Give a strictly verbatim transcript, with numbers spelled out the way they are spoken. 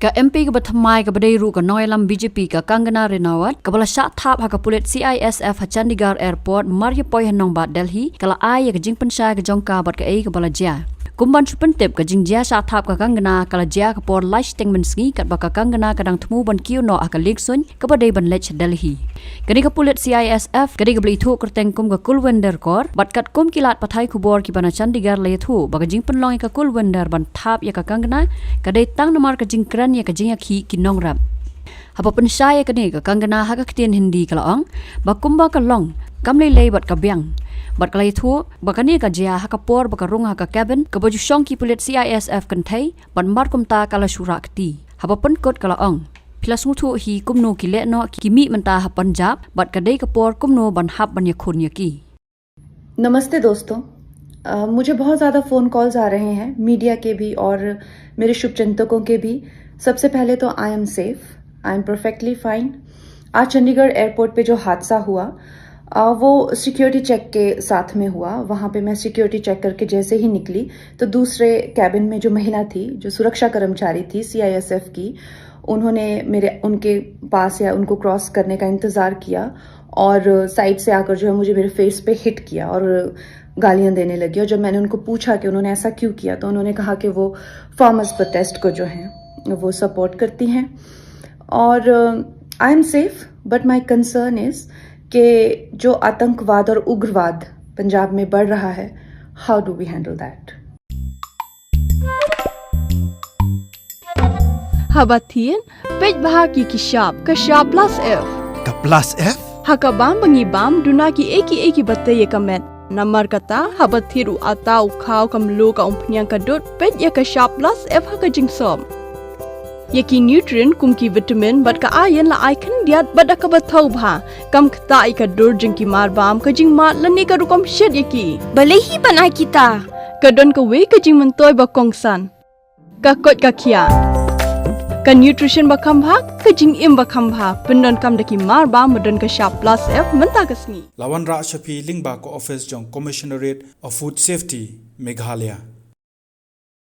Ka M P kaba thymmai kaba dei ruh ka nongïalam B J P ka Kangana Ranaut, kaba la shah thap ha ka pulit C I S F ha Chandigarh Airport mar ïa poi ha nongbad Delhi, ka la ai ïa ka jingpynshai ka jong ka bad kaei kaba la jia. Kum ban shu pyntip, ka jingjia shah thap ka Kangana ka la jia ka por lai shiteng mynsngi, katba ka Kangana ka dang thmu ban kiew noh ha ka liengsuiñ kaba dei ban leit sha Delhi. Kane ka pulit C I S F ka dei kaba la ithuh kyrteng kum ka Kulwinder Kaur, bad katkum ki lad pathai khubor kiba na Chandigarh la ïathuh ba ka jingpynlong ïa ka Kulwinder ban thap ïa ka Kangana ka dei tang namar ka jingkren ïa ka jingïakhih ki nongrep. Haba pynshai ïa kane, ka Kangana ha ka ktien Hindi ka la ong ba kumba ka long kam lei lei bad ka biang, bad ka la ïathuh ba kane ka jia ha ka por ba ka rung ha ka cabin kaba ju shong ki pulit C I S F kynthei, bad mar kumta ka la shu rah kti. Haba pynkut ka la ong, phi la sngewthuh hi kumno ki leh noh, ki mih mynta ha Punjab, bad ka dei ka por kumno ban hap ban ïakhun ïa ki. नमस्ते दोस्तों। अ, मुझे बहुत ज़्यादा फ़ोन कॉल्स आ रहे हैं, मीडिया के भी और मेरे शुभचिंतकों के भी। सबसे पहले तो I am safe, I am perfectly fine। आज चंडीगढ़ एयरपोर्ट पे जो हादसा हुआ, अ, वो सिक्योरिटी चेक के साथ में हुआ। वहाँ पे मैं सिक्योरिटी चेक करके जैसे ही निकली, तो दूसरे कैबिन में जो महिला थी, जो सुरक्षा कर्मचारी थी सीआईएसएफ की, उन्होंने मेरे उनके पास या उनको क्रॉस करने का इंतज़ार किया और साइड से आकर जो है मुझे मेरे फेस पे हिट किया और गालियां देने लगी। और जब मैंने उनको पूछा कि उन्होंने ऐसा क्यों किया, तो उन्होंने कहा कि वो फार्मर्स प्रोटेस्ट को जो है वो सपोर्ट करती हैं। और I am safe, but my concern is कि जो आतंकवाद और उग्रवाद पंजाब में बढ़ रहा है, how do we handle that? Haba thied, peit bha ki ki shap, ka shap plus F. Ka plus F? Ha ka bam ba ngi bam, duna ki ei ki ei kiba tei ïa ka met. Namar kata, haba thied u atta, u khaw, ka mluh, ka umphniang, ka dud, peit ïa ka shap plus F ha ka jingsop. Ïa ki nutrient kum ki vitamin bad ka iron la ai khyndiat bad da kaba thaw bha. Kam ktah ïa ka dur jong ki mar bam, ka jingmad lane ka rukom shet ïa ki. Balei hi ban ai kita? Ka don kawei ka jingmyntoi ba kongsan. Ka koit ka khiah. Ka nutrition ba kham bha, ka jingim ba kham bha. Pyndonkam da ki mar bam ba don ka shap plus F mynta ka sngi. La wanrah sha phi lyngba ka office jong Commissionerate of Food Safety, Meghalaya.